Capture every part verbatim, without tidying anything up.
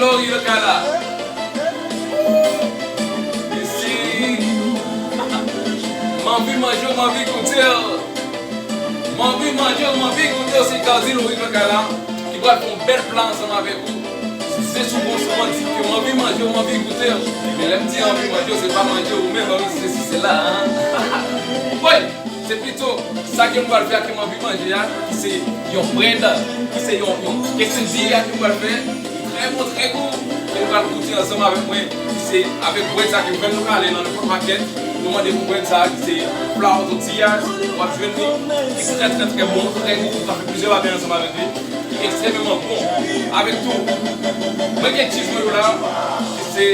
Lori nan kay la. Isi. M anvi manje w, m anvi goute w. M anvi manje w, m anvi goute w. Se Cardi Lori nan kay la ki pral fè yon bèl pla ansanm avèk ou. Se sou bon sou an di ke m anvi manje w, m anvi goute w. Men lè m di anvi manje w, se pa manje w menm, se si se la. Woy! Se pito sa ke m pral fè a ke m anvi manje a, ki se yon brèd, ki se yon, yon kesadi a ke m pral fè. Trè bon, trè gou. E nou pral goute ansanm avèk mwen, ki se avèk brèd sa ke m fè. Nou ka ale nan nenpòt makèt, nou mande pou brèd sa ki se flour tortillas, w ap jwenn li, ki trè, trè, trè bon, trè gou. Sa fè plizyè bagay ansanm avèk li, ki ekstrèmeman bon. Avèk tou, mwen gen cheese mwen yo la, ki se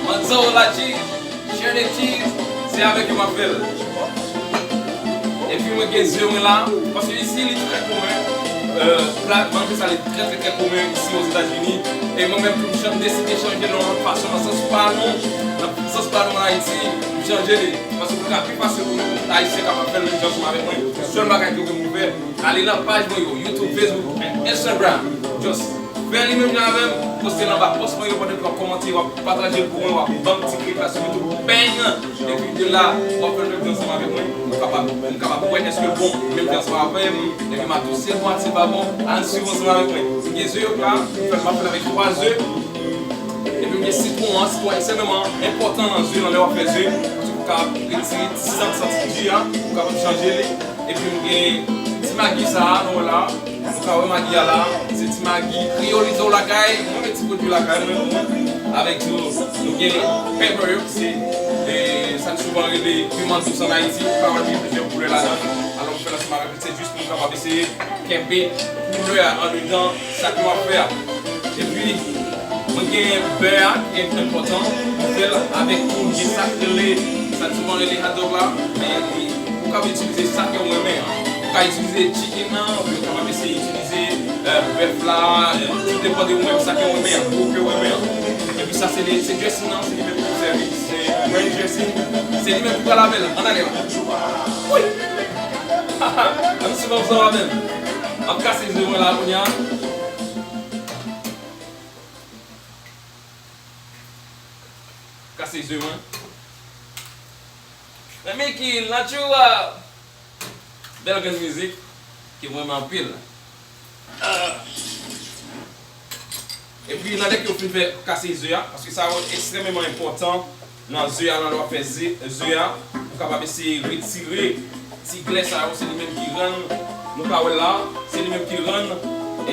mozzarella cheese. Shredded cheese, se avèk yo m ap fè l. Epi mwen gen ze mwen la, paske isi li trè komen. Euh, pla manje sa li trè, trè, trè komen isi Ozetazini. E mwen menm tou m chan-, m deside chanje l yon lòt fason, nan sans pa nou, nan sans pa nou an Ayiti, m chanje li. Paske pou l ka pi fasil pou nou, pou Ayisyen kapab fè l menm jan ansanm avèk mwen. Sèl bagay ke mwen fè, ale nan paj mwen yo, YouTube, Facebook, and Instagram. Just fè li menm jan avè m, poste l anba pòs mwen yo pandan ke w ap kòmante, w ap pataje l pou mwen, w ap ban m ti klik la sou YouTube, bang! Epi de la, w ap fè l menm jan ansanm avèk mwen, m kapab, m kapab wè èske l bon menm jan ansanm avè m, epi m ap di w si l bon ak si l pa bon, al swiv ansanm avèk mwen. M gen ze yo la, m fè l, m ap fè l avèk twa ze, epi m gen sitwon an, sitwon an ekstrèmeman enpòtan nan ze, nan lè w ap fè ze, paske pou w ka retire ti sant, sant di a, pou w kapab chanje li, epi m gen ti magi sa a, nou wè la, nou ka wè magi a la, se ti magi kreyolize w lakay, mwen met ti pwodui lakay mwen pou mwen, avèk tou, nou gen pepper, se, e, sa n souvan rele piman dous an Ayiti, ou ka wè l gen plizyè koulè ladan l, alò m fè l ansanm avèk li, se jis pou m kapab eseye kenbe koulè a andedan sa ke w ap fè a. Epi, mwen gen bè a ki enpòtan, m fè l avèk tou, gen sa k rele, sa n souvan rele hot dog la, men ou ka itilize sa ke w renmen an. Ou ka itilize chicken nan, oubyen ou kapab eseye itilize, euh, bèf la, euh, tout depann de ou menm sa ke w renmen an, gwo ke w renmen an. Epi sa se li, se dressing nan, se li menm ki pou sèvi. Se ranch dressing, se li menm ki pral avè l. Ann ale la. Wi! Ann swiv ansanm avè m. M ap kase ze mwen la kounye a. Kase ze mwen. Nan Mickey, Natura. Bèl grenn mizik ke m renmen anpil. Epi, nan lè ke w fin fè kase ze a, paske sa yo ekstrèmeman enpòtan nan ze a, nan lè w ap fè ze, ze a, ou kapab eseye retire ti glè sa yo, se li menm ki rann, nou ka wè l la, se li menm ki rann, e,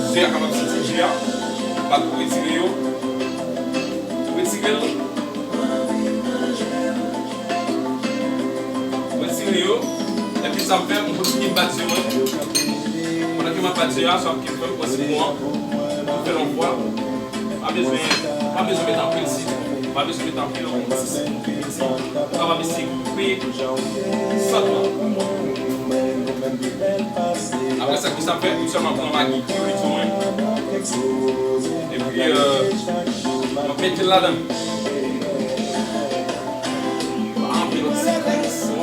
ze a kapab santi ji a, pa twò retire yo. Retire l. Retire yo. Epi sa m fè, m kontinye bat ze mwen. Pandan ke m ap bat ze a, sa m fè, m pran sitwon an. M fè l yon fwa. Pa bezwen, pa bezwen met anpil sitwon. Pa bezwen met anpil, yon ti sitwon piti. Ou kapab eseye koupe sant lan. Apre sa, ki sa m fè? M sèlman pran magi ki rit mwen. Epi, euh, m ap mete l ladan. Pa anpil, ou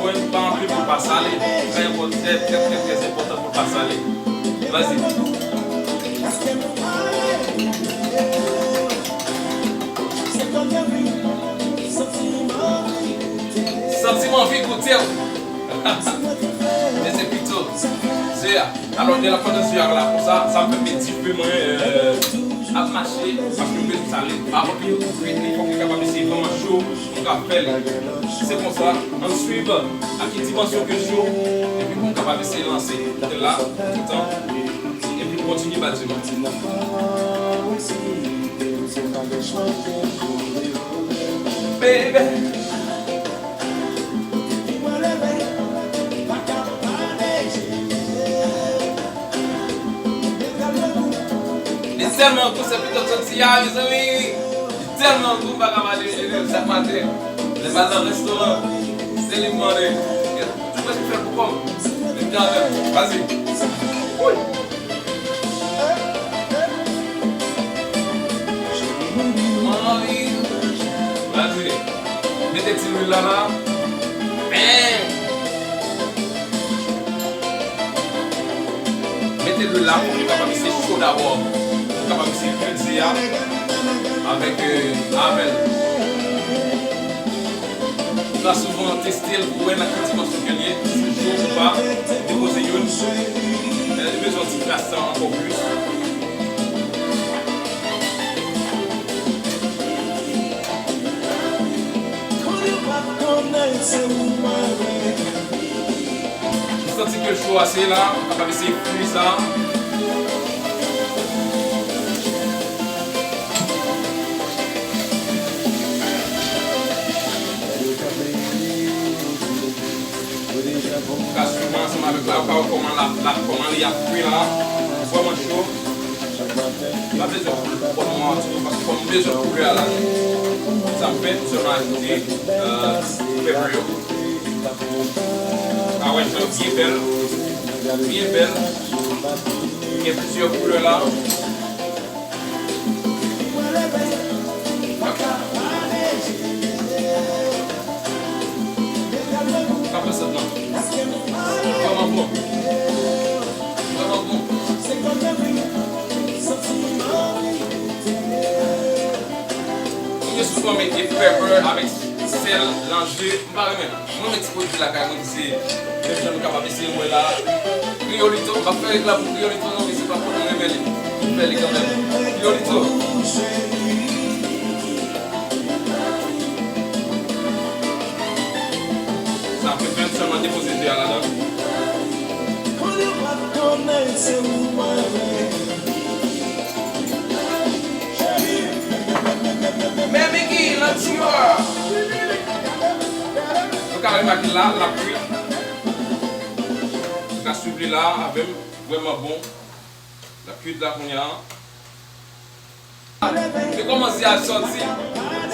wè, pa anpil pou l pa sale. Trè enpò-, trè, trè, trè, trè enpòtan pou l pa sale. Vas-y. Santi m anvi goute w. Men se pito ze a. Alò, de la pandan ze a la konsa, sa m fè m met dife mwen, euh, ap mache, paske m bezwen sa ret. Avan ke yo tou kwit, li fòk li kapab eseye vrèman cho pou m ka fè l. Se konsa, ann swiv a ki dimansyon ke cho, epi pou m kapab eseye lanse de la, toutan, epi kontinye bat ze mwen. Baby. Li tèlman gou, se pito soti a, mezanmi. Li tèlman gou, m pa ka pale de li chak maten. Lè m al nan restoran, se li m mande. Ou prèske fè l pou kò m. Li di avè m, vas-y. Wi. Mami. Vas-y. Mete ti lwil la la. Bang! Mete lwil la pou li kapab isi cho dabò. Kapab se kritye a avèk, euh, avèl. Ou ka souvan teste l pou wè nan ki dimansyon ke l ye, si l cho ou pa, depoze youn. Lè li bezwen ti kras sa ankò plis. Ou santi ke l cho ase la, ou kapab eseye fri sa. Ou ka swiv ansanm avèk la, ou ka wè kòman l ap, l ap, kòman li ap fri la. Vrèman cho. Pa bezwen pou l pòm an tou, paske pòm bezwen koulè a ladan. Sa m fè, m sèlman ajoute, euh, pepper yo. Ou ka wè jan byen bèl, byen bèl. Gen plizyè koulè la. Sa fè sèt nan. Vrèman bon. Vrèman bon. Mwen souvan mete pepper avèk sèl nan je. M pa renmen. Mwen menm ti pwodui lakay mwen ki se, menm jan nou kapab eseye wè la. Kriolito, m p ap fè reklam pou Kriolito non, men se pa faute mwen renmen li. M fè li kanmenm. Kriolito. Sa fè fè m sèlman depoze de a ladan. Men Mickey, nan ti yo a. Nou ka remake la, l ap kwit. Nou ka swiv li la avè m. Vrèman bon. L ap kwit la kounye a. Men kòman ze a sòti?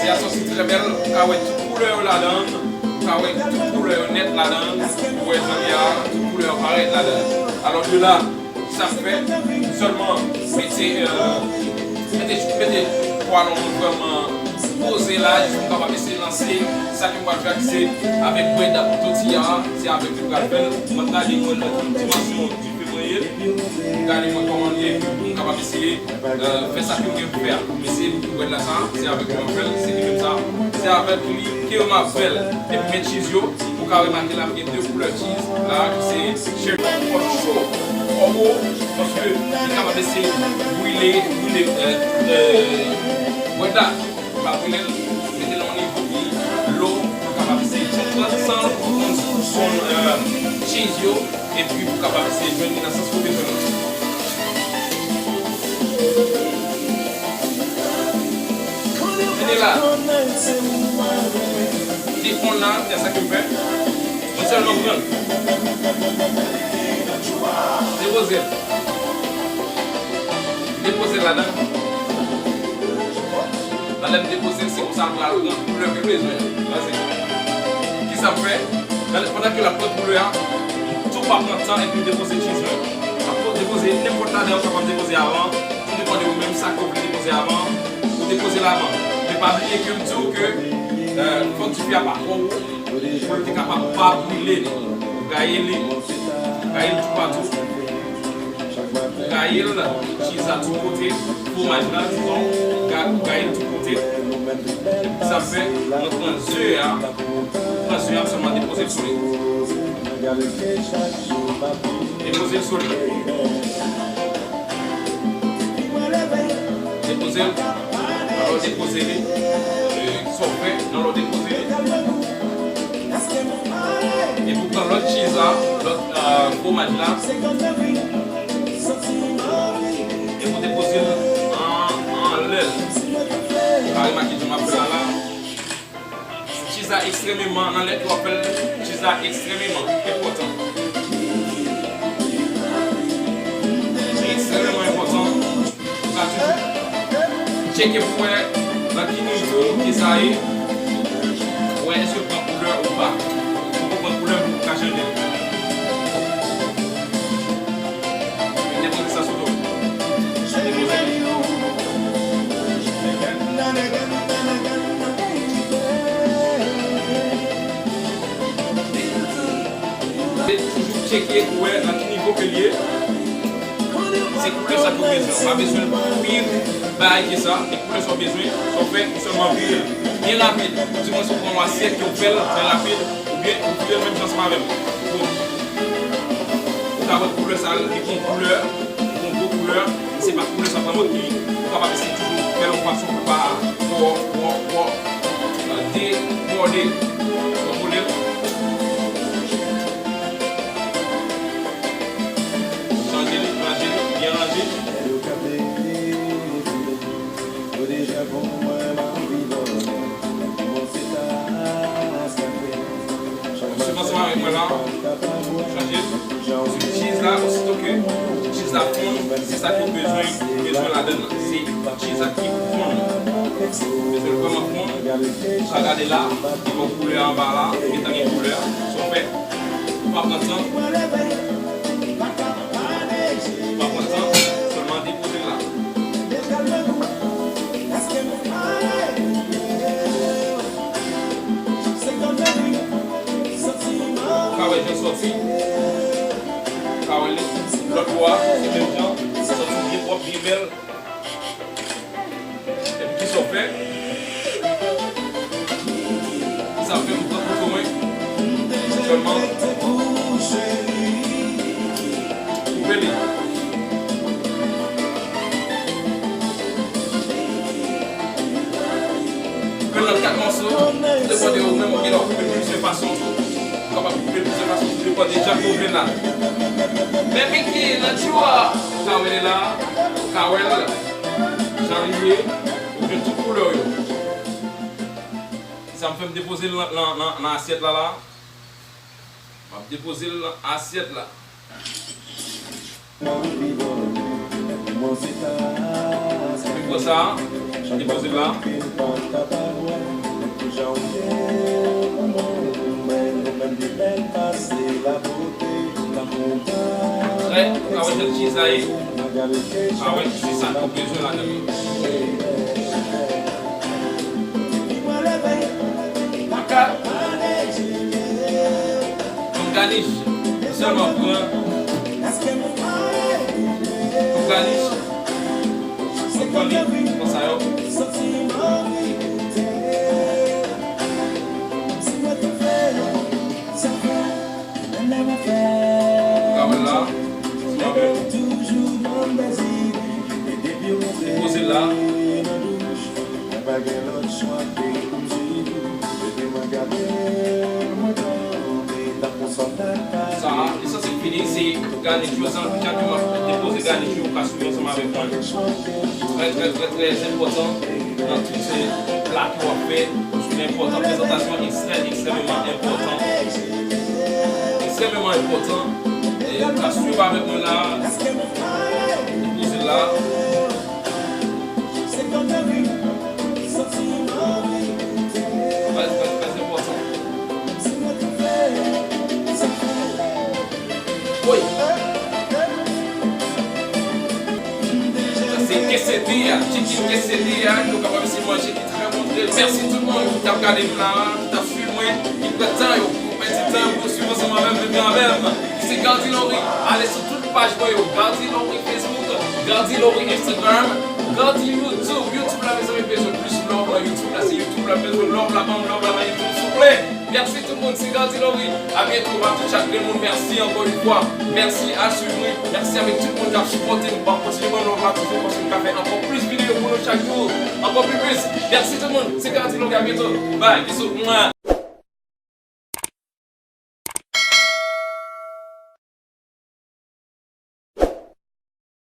Ze a sòti trè bèl. Ou ka wè tout koulè yo ladan l. Ou ka wè tout koulè yo nèt ladan l. Ou wè jan li a, tout koulè yo parèt ladan l. Alò de la, sa m fè, sèlman mete, euh, mete, mete pwa lonyon vrèman poze la, jis pou m kapab eseye lanse sa ke m pral fè a, ki se avèk brèd tòtiya, se avèk li m pral fè l. Mwen t gade mwen nan ki dimansyon dife mwen ye, gade mwen kòman l ye, pou m kapab eseye, euh, fè sa ke m gen pou fè a. Mesye, brèd la sa, se avèk li m ap fè l, se li menm sa, se avèk li ke m ap fè l. Epi men cheese yo, ou ka remake la, m gen de koulè cheese la, ki se cheddar, fò l cho, fò wo, paske li kapab eseye brile, brile, euh, euh, brèd la. Ou ka brile l, mete l nan yon nivo ki lo, pou kapab eseye fè tranzisyon, fon, fon, euh, cheese yo, epi pou kapab eseye jwenn li nan sans ou bezwen l. Vini la. Li fon la, se sa ke m fè. Mwen sèlman pran l. Depoze l. Depoze l ladan. Nan lè m depoze l, se konsa l pral pran koulè ke l bezwen an. Kisa m fè? Nan lè, pandan ke l ap pran koulè a, tou pa pran tan epi depoze cheese mwen. M ap depoze nenpòt ladan, ou kapab depoze avan. Tou depann de ou menm sa ke w vle depoze avan, ou depoze l avan. Men pa bliye ke m di w ke, euh, fòk dife a pa twò wo pou l te kapab pa brile li. Ou gaye li, ou gaye l toupatou. Ou gaye l, cheese la tout kote, fwomaj la, dizon, ou ga-, ou gaye l tout kote. Sa fè, mwen pran ze a, pran ze a, m sèlman depoze l sou li. Depoze l sou li. Depoze l. Nan lè w depoze li, e, sa w fè, nan lè w depoze li. Epi w pran lòt cheese la, lòt, e, fwomaj la. Epi w depoze l an, anlè l. Ou ka remake jan m ap fè la la. Cheese la ekstrèmeman, nan lè ke w ap fè l, cheese la ekstrèmeman enpòtan. Li ekstrèmeman enpòtan. Ou ka toujou tcheke pou wè nan ki nivo ke sa ye. Pou wè èske l pran koulè ou pa. Pou w konprann koulè pou w ka chanje l. Depoze sa sou do. Depoze. Toujou tcheke pou wè nan ki nivo ke l ye. Se koulè sa ke w bezwen. Ou pa bezwen pil bagay ke sa. E koulè sa w bezwen, sa w fè, ou sèlman vire l byen rapid. Di mwen si w pran yon asyèt ke w fè l byen rapid, oubyen ou vire l menm jan ansanm avè m. Bon. Ou ka wè koulè sa, li gon koulè, li gon gwo koulè, men se pa koulè sa vrèman ki, ou kapab eseye toujou fè l yon fason pou pa twò, twò, twò, euh, debòde. Kontwole l. Chanje li, ranje li, byen ranje. Swiv ansanm avèk mwen la. Chanje. Sou cheese la, osito ke cheese la fonn, se sa ke w bezwen, bezwen ladann nan. Se cheese la ki fonn. Bezwen l vrèman fonn. Ou ka gade la, li gon koulè anba la, li gentan gen koulè. Sa w fè, ou pa pran tan. Ou pa pran tan, sèlman depoze l la. Ou ka wè jan l sòti. Ou ka wè li. Lòt bò a, se menm jan. Li sòti byen pwòp, byen bèl. Epi kisa w fè? Kisa w fè pou pran foto mwen? Sèlman koupe li. Koupe l an kat mòso, tou depann de ou menm, ou gen dwa koupe l plizyè fason tou. Ou kapab koupe l plizyè fason, tou depann de jan ke w vle l la. Men Mickey nan tjou a, ou ka wè l la, ou ka wè l jan li ye, ou jwenn tout koulè w yo. Sa m fè, m depoze l nan, nan, nan, nan asyèt la, la. M ap depoze l nan asyèt la. Epi pran sa, depoze l la. Trè, ou ka wè jan cheese la ye. Ou ka wè, se sa nou bezwen ladan l. Pou m ganich, sèlman pran, pou m ganich, mwen pran li konsa yo. Ou ka wè l la, sèlman pran. Depoze l la. Sa, li sanse fini, se ganich yo, san jan ke m ap depoze ganich yo, ou ka swiv ansanm avèk mwen. Trè, trè, trè, trè enpòtan nan tout se pla ke w ap fè, li enpòtan, prezantasyon ekstrè, ekstrèmeman enpòtan. Ekstrèmeman enpòtan. E ou ka swiv avèk mwen la, depoze l la. Trè, trè, trè enpòtan. Woy! Sa se quesadilla, chicken quesadilla, nou kapab eseye manje ki trè bon vre. Mèsi tout moun ki t ap gade m la, ki t ap swiv mwen, ki pran tan yo, pou pèdi tan yo pou swiv ansanm avè m, vin avè m. Se Gardy Laurie, ale sou tout paj mwen yo, Gardy Laurie Facebook, Gardy Laurie Instagram, Gardy YouTube. YouTube la, mezanmi, bezwen plis love nan YouTube la, se YouTube la, bezwen love la, ban m love la nan YouTube, souple. Mèsi tout moun, se Gardy Laurie. A byento, m ap di chak grenn moun mèsi ankò yon fwa. Mèsi al swiv mwen, mèsi avèk tout moun k ap sipòte m, pou kontinye ban m love la toujou, paske m ka fè ankò plis videyo pou nou chak jou, ankò pi plis. Mèsi tout moun, se Gardy Laurie, a byento. Bye, bisou. Mwa.